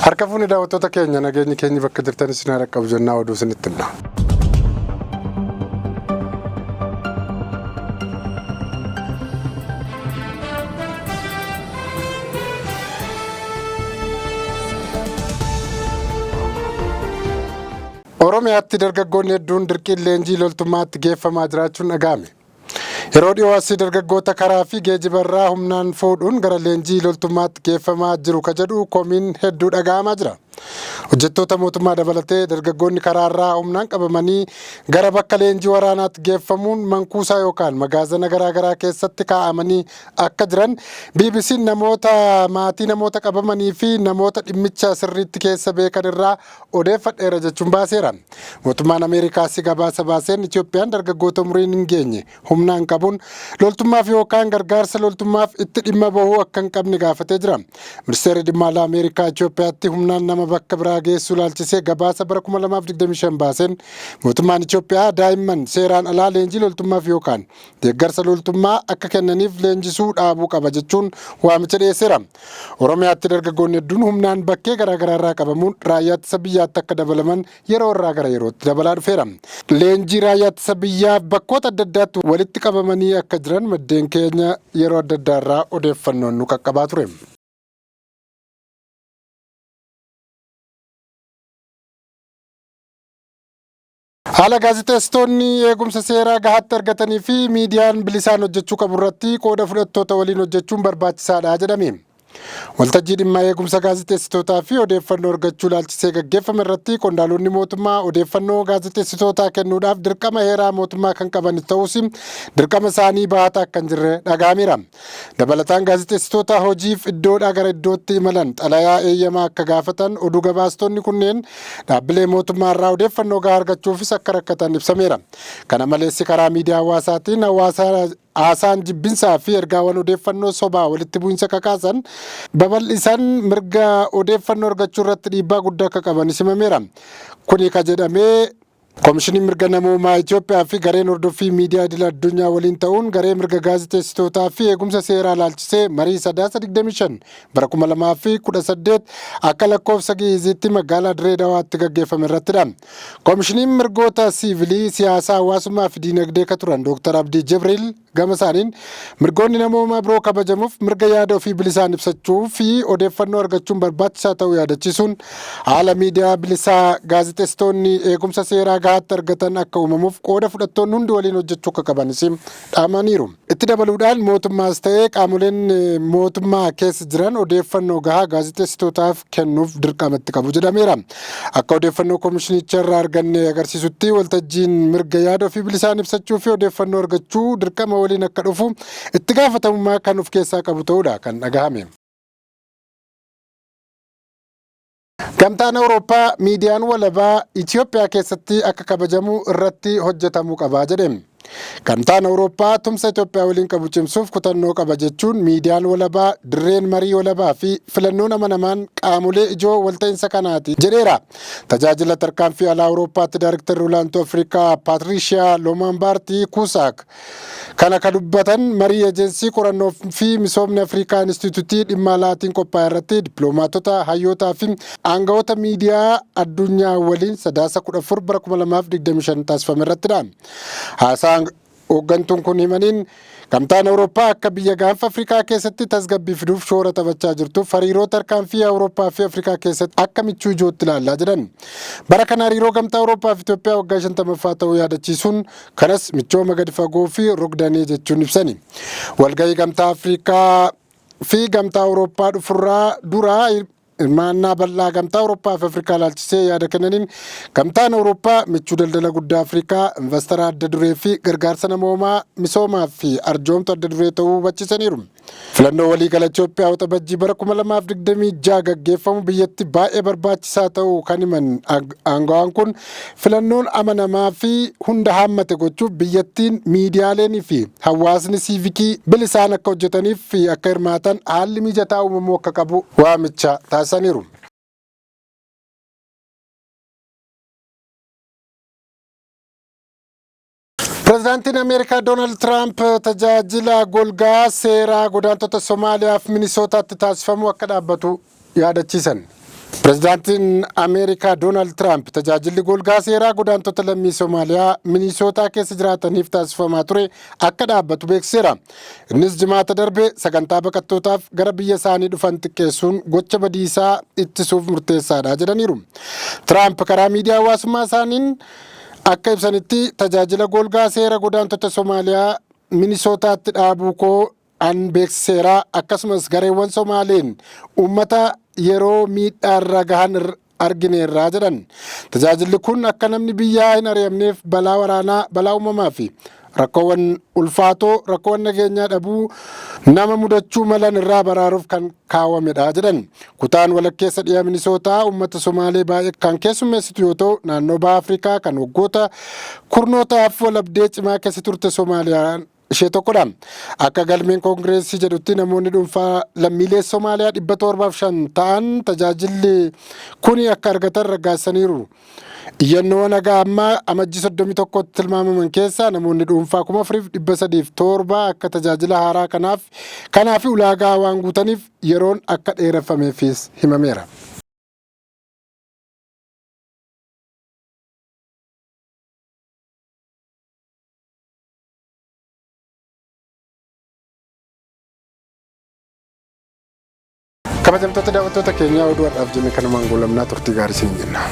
Harka fuuni daawwattoota keenya, nageenyi keenyi bakka jirtan isin haa dhaqqabu jennaa, oduu isinitti himna. Oromiyaatti dargaggoonni hedduun dirqiin leenjii loltummaatti geeffamaa jiraachuun dhaga'ame. Yeroo dhiyoo asii dargaggoota karaa fi geejiba irraa humnaan fuudhuun gara leenjii loltummaatti geeffamaa jiru ka jedhu komiin hedduu dhaga'amaa jira. Hojjettoota mootummaa dabalatee dargaggoonni karaa irraa humnaan qabamanii gara bakka leenjii waraanaatti geeffamuun mankuusaa yookaan magaazana garaa garaa keessatti kaa'amanii akka jiran BBC'n namoota maatii namoota qabamanii fi namoota dhimmicha sirriitti keessa beekan irraa odeeffadheera jechuun baaseera. Mootummaan Ameerikaas gabaasa baaseen Itoophiyaan dargaggoota umriin hin geenye humnaan qabuun loltummaaf yookaan gargaarsa loltummaaf itti dhimma bahuu akka hin qabne gaafatee jira. Ministeerri dhimma alaa Ameerikaa Itoophiyaatti humnaan nama bakka biraa geessuu ilaalchisee gabaasa bara 2025 baaseen mootummaan Itoophiyaa daa'imman seeraan alaa leenjii loltummaaf yookaan deeggarsa loltummaa akka kennaniif leenjisuu dhaabuu qaba jechuun waamicha dhiyeesseera. Oromiyaatti dargaggoonni hedduun humnaan bakkee garaagaraa irraa qabamuun raayyaa ittisa biyyaatti akka dabalaman yeroo irraa gara yerootti dabalaa dhufeera. Leenjii raayyaa ittisa biyyaaf bakkoota adda addaatti walitti qabamanii akka jiran maddeen keenya yeroo adda addaa irraa odeeffannoon nu qaqqabaa ture. Haala gaazexeessitoonni eegumsa seeraa gahaatti argatanii fi miidiyaan bilisaan hojjechuu qabu irratti qooda fudhattoota waliin hojjechuun barbaachisaadha jedhame. Waltajjii dhimma eegumsa gaazexeessitootaa fi odeeffannoo argachuu ilaalchisee gaggeeffame irratti qondaalonni mootummaa odeeffannoo gaazexeessitootaa kennuudhaaf dirqama heeraa mootummaa kan qaban ta'us, dirqama isaanii bahataa akka hin jirre dhaga'ameera. Dabalataan gaazexeessitoota hojiif iddoodhaa gara iddootti imalan xalayaa eeyyamaa akka gaafatan, oduu gabaastonni kunneen dhaabbilee mootummaa irraa odeeffannoo gahaa argachuufis akka rakkatan ibsameera. Kana malees karaa miidiyaa hawaasaatiin hawaasa haasaan jibbinsaa fi ergaawwan odeeffannoo sobaa walitti bu'insa kakaasan babal'isan mirga odeeffannoo argachuu irratti dhiibbaa guddaa akka qaban himameera. Kuni ka jedhamee Komishiniin Mirga Namoomaa Itoophiyaa fi gareen hordoffii miidiyaa idil addunyaa waliin ta'uun garee mirga gaazexeessitootaa fi eegumsa seeraa ilaalchisee marii Sadaasa 25 bara 2018 akka lakkoofsa Gi'iiziitti magaalaa Dirree Dawaatti gaggeeffame irrattidha. Komishiniin mirgoota siivilii, siyaasaa, hawaasummaa fi diinagdee ka turan Dr. Abdii Jibriil gama isaaniin, mirgoonni namoomaa biroo kabajamuuf mirga yaada ofii bilisaan ibsachuu fi odeeffannoo argachuun barbaachisaa ta'uu yaadachiisuun, haala miidiyaa bilisaa gaazexeessitoonni eegumsa seeraa gahaatti argatan akka uumamuuf qooda fudhattoonni hundi waliin hojjechuu akka qabanis dhaamaniiru. Itti dabaluudhaan mootummaas ta'ee qaamoleen mootummaa keessa jiran odeeffannoo gahaa gaazexeessitootaaf kennuuf dirqamatti qabu jedhameera. Akka odeeffannoo komishinicha irraa arganne agarsiisutti, waltajjiin mirga yaada ofii bilisaan ibsachuu fi odeeffannoo argachuu dirqama waliin akka dhufu itti gaafatamummaa kan of keessaa qabu ta'uudha kan dhagahame. Gamtaan Awurooppaa miidiyaan walabaa Itoophiyaa keessatti akka kabajamu irratti hojjetamuu qaba jedhe. Gamtaan Awurooppaa tumsa Itoophiyaa waliin qabu cimsuuf kutannoo qaba jechuun, miidiyaan walabaa, dirreen marii walabaa fi filannoon amanamaan qaamolee ijoo walta'iinsa kanaati jedheera. Tajaajila tarkaanfii alaa Awurooppaatti Daarektarri olaantuu Afrikaa Paatriishiyaa Loomaanbaartii Kuusaak kana ka dubbatan marii ejensii qorannoo fi misoomni Afrikaa Inistituutii dhimma alaatiin qophaa'e irratti dippiloomaatota, hayyootaa fi aangawoota miidiyaa addunyaa waliin Sadaasa 14 bara 2025 taasifame irrattidha. Haasaa hooggantuun kun himaniin, gamtaan Awurooppaa akka biyya gaanfa Afrikaa keessatti tasgabbii fiduuf shoora taphachaa jirtuuf hariiroo tarkaanfii Awurooppaa fi Afrikaa keessatti akka michuu ijootti ilaallaa jedhan. Bara kana hariiroo gamtaa Awurooppaa fi Itoophiyaa waggaa 50ffaa ta'uu yaadachiisuun, kanas michooma gadi fagoo fi rogdanee jechuun ibsani. Walgahii gamtaa Afrikaa fi gamtaa Awurooppaa dhufurraa duraa hirmaannaa bal'aa gamtaa Awurooppaa fi Afrikaa ilaalchisee yaada kennaniin, gamtaan Awurooppaa michuu daldala guddaa Afrikaa, investara adda duree fi gargaarsa namoomaa, misoomaa fi arjoomtu adda duree ta'uu hubachiisaniiru. Filannoo waliigala Itoophiyaa Waxabajjii bara 2026 gaggeeffamu biyyatti baay'ee barbaachisaa ta'uu kan himan aangawaan kun, filannoon amanamaa fi hunda haammate gochuuf biyyattiin miidiyaaleenii fi hawaasni siivikii bilisaan akka hojjetaniif fi akka hirmaatan haalli mijataa uumamuu akka qabu waamicha taasisaniiru. Pireezidaantiin Ameerikaa Doonaald Tiraamp tajaajila golgaa seeraa godaantota Somaaliyaaf Minisootaatti taasifamu akka dhaabbatu yaadachiisan. Pireezidaantiin Ameerikaa Doonaald Tiraamp tajaajilli golgaa seeraa godaantota lammii Somaaliyaa Minisootaa keessa jiraataniif taasifamaa ture akka dhaabbatu beeksiseera. Innis Jimaata darbe sagantaa baqattootaaf gara biyya isaanii dhufan xiqqeessuun gocha badiisaa ittisuuf murteessaadha jedhaniiru. Tiraamp karaa miidiyaa hawaasummaa isaaniin akka ibsanitti, tajaajila golgaa seera godaantota Somaaliyaa Minisootaatti dhaabuu koo an beeksiseera, akkasumas gareewwan Somaaliin uummata yeroo miidhaarra gahan argineerraa jedhan. Tajaajilli kun akka namni biyyaa hin ari'amneef, balaa waraanaa, balaa uumamaa fi rakkoowwan ulfaatoo, rakkoowwan nageenyaa dhabuu nama mudachuu malan irraa baraaruuf kan kaawwamedha jedhan. Kutaan walakkeessa dhiyaa Minisootaa uummata Somaalee baay'ee kan keessummeessitu yoo ta'u, naannoo baha Afrikaa kan waggoota kurnootaaf walabdee cimaa keessa turte Somaaliyaan ishee tokkodha. Akka galmeen Koongireesii jedhutti, namoonni dhuunfaa lammiilee Somaaliyaa 705 ta'an tajaajilli kuni akka argatan raggaasaniiru. Iyyannoowwan haga ammaa Amajjii 31tti tilmaamaman keessaa namoonni dhuunfaa 4307 akka tajaajila haaraa kanaaf ulaagaa waan guutaniif yeroon akka dheereffameefis himameera. Kabajamtoota daawwattoota keenyaa, oduu har'aaf jenne kanumaan goolabnaa, turtii gaarii isin jenna.